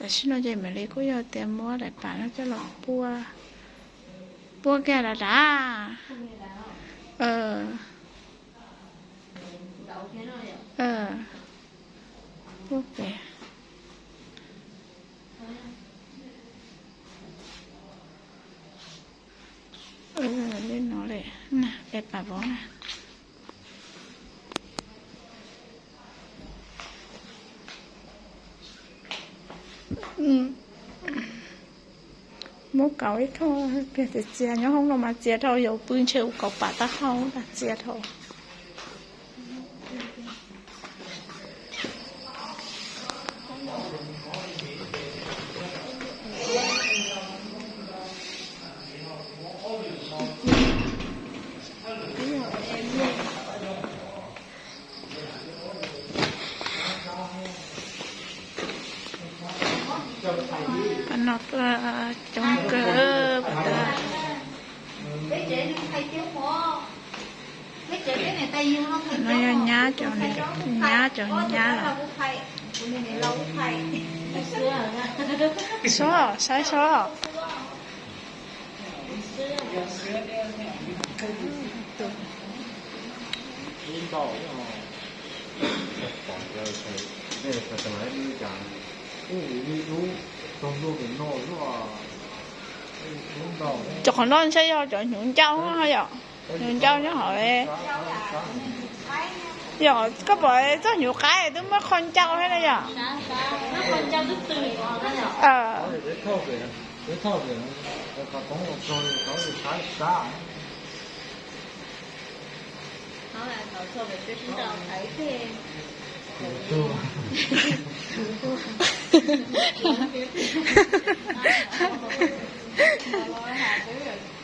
Tam sim no ces mam li kuj yog tias muab daim pam no coj los puab, puab kiag dav dav. Puab pem li no li, daim pam vov na. Muab kauv ib thauj, txias nyob hoob no mas txias dhau, yuav pw ntshe ua kauv pam taub hau tas txias dhau. Pab no tuaj coob kawg. No yog nyab cov, nyab cov nyab lawm. Sob, saib sob. Cov qhov no ntshe yog cov hnyuv ncau yom, hnyuv ncau nyob hauv. Yog koj pom txoj hnyuv qaib twb muab qhov ncau thiab na yom.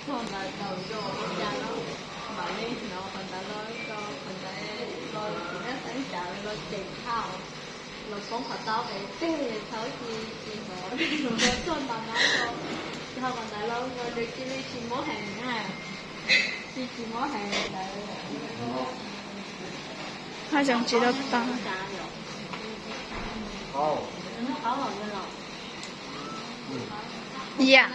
Txog ntawd tau zoo ua cas los mam li hnov qhov ntawd los, qhov ntawd los tsis nab teeb tsav los cem dhau, los poob qhov taub pem teg thaum tsis tsis hnov los txog ntawm no los, txog qhov ntawd los ua nws cia li tsis mob heev na, tsis tsis mob heev ntawd. Haj tseem tsis tau tag. Yam.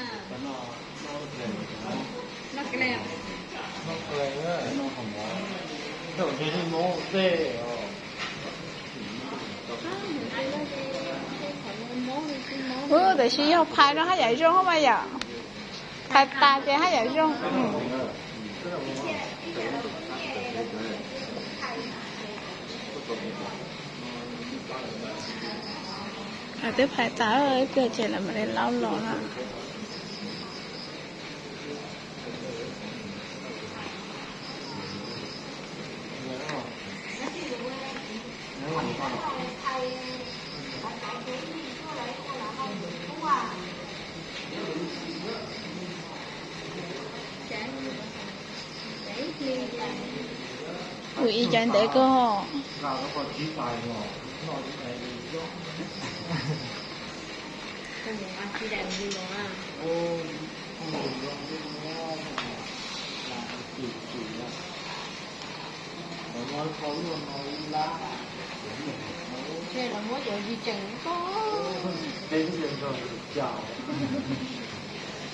Tab sis yog phais no haj yam zoo mas yom. Phais tas ces haj yam zoo. Twb phais tas ib pliag ces lawv mam li laub los na. Ua ib caiv ntev kawg.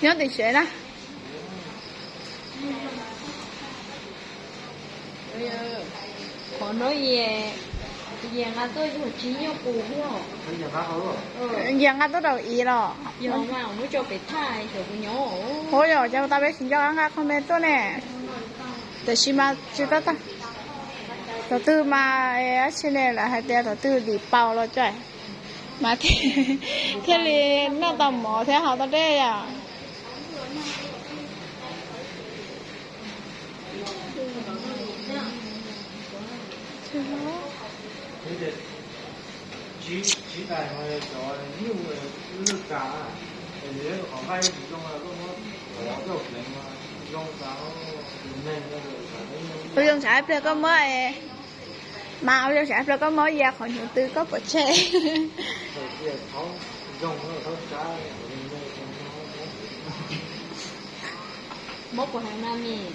Nyob tim tsev na. Qhov no, yias nqa tuaj yog tsis nyuaj qus thiab. Yias nqa tuaj rau ib los. Yog mas muab tso pem thaj xyov kuv nyob. Ua yog cas tau peb tsis nco nqa qhov me tuaj ne. Tiam sis mas tsis tau tag. Thaum twg mas dab tsi ne lawv hais tias thaum twg dim paus los cov mas thiaj li noj tau mov thiab haus tau dej yom. Ua zoo tsam ib pliag koj muab, mas ua zoo tsam ib pliag koj muab ya qhov hnyuv twg koj pom tseg. Muab puas heev na mis?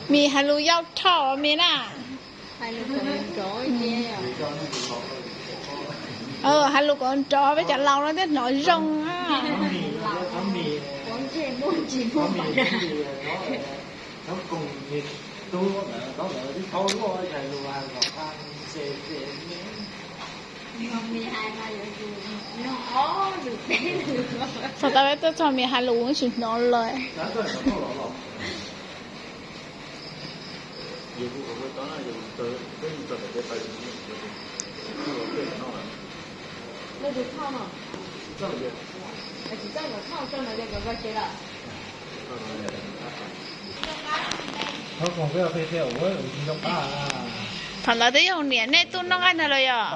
Mim hais lus yau dhau mim na. Hais lus kom nrov, peb cov laus no thiaj hnov zoo na. Txog tau peb tuaj txog mim hais lus tsis hnov lawm. Thaum ntawd twb yog niam nej tuaj noj nqaij ntag los yog?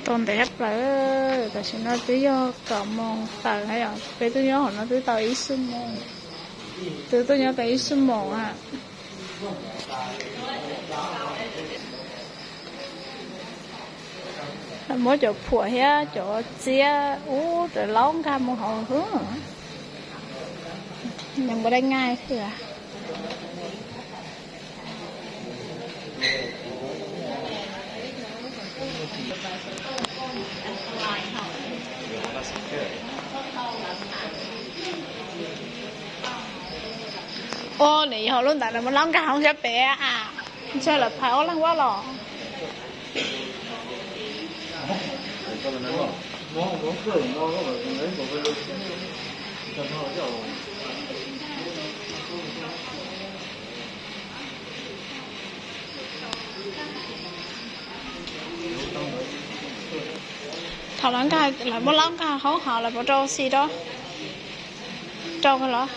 Tau ntev tshaj plaws, tam sim no twb yog kaum moos tawm na yom, peb twb nyob hauv no twb tau ib xuab moos, twb tuaj nyob tau ib xuab moos a. Muab cov phuam thiab cov txiab ub raws laub nkag mus hauv xwb. Nws ua dai ngai xwb. Ua nws yog lub ntawd lawv muab laub nkag hauv sab pem a. Ntshe lawv phais ob leeg ua los. Thaum lawv nkag, lawv muab laub nkag hauv hos lawv puas rau xis rau, rau kawg los?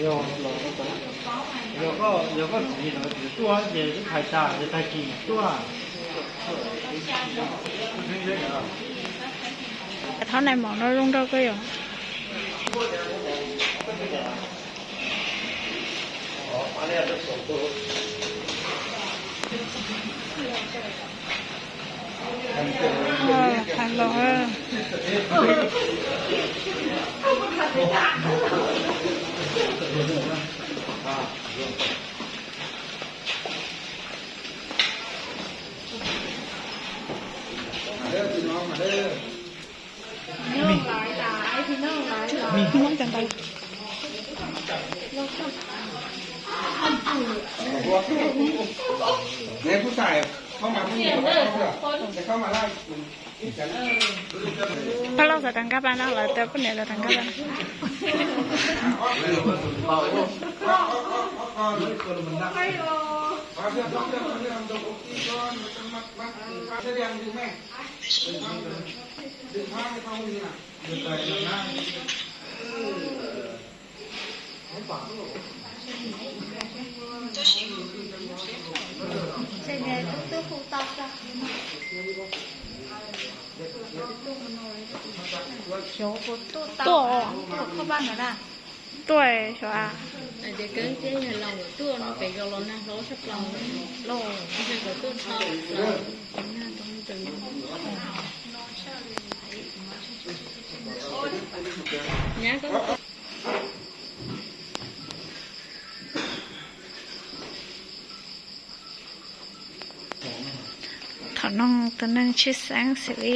Yog koj txiv lawv tsis tuaj ces twb hais tas ces tag kis tuaj. Thaum nai mom no zoo nraug kawg yom. Hais los. Paj Lauj tau rov nqa pas no, lawv tias poj niam tau rov nqa pas. Tuaj, tuaj xyov a. Thaum no tus neeg tshwj xeeb xws li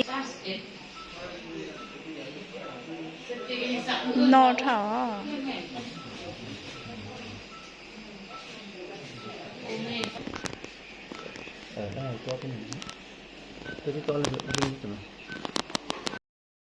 no dhau. Twb tau leej twg ib lub tus no.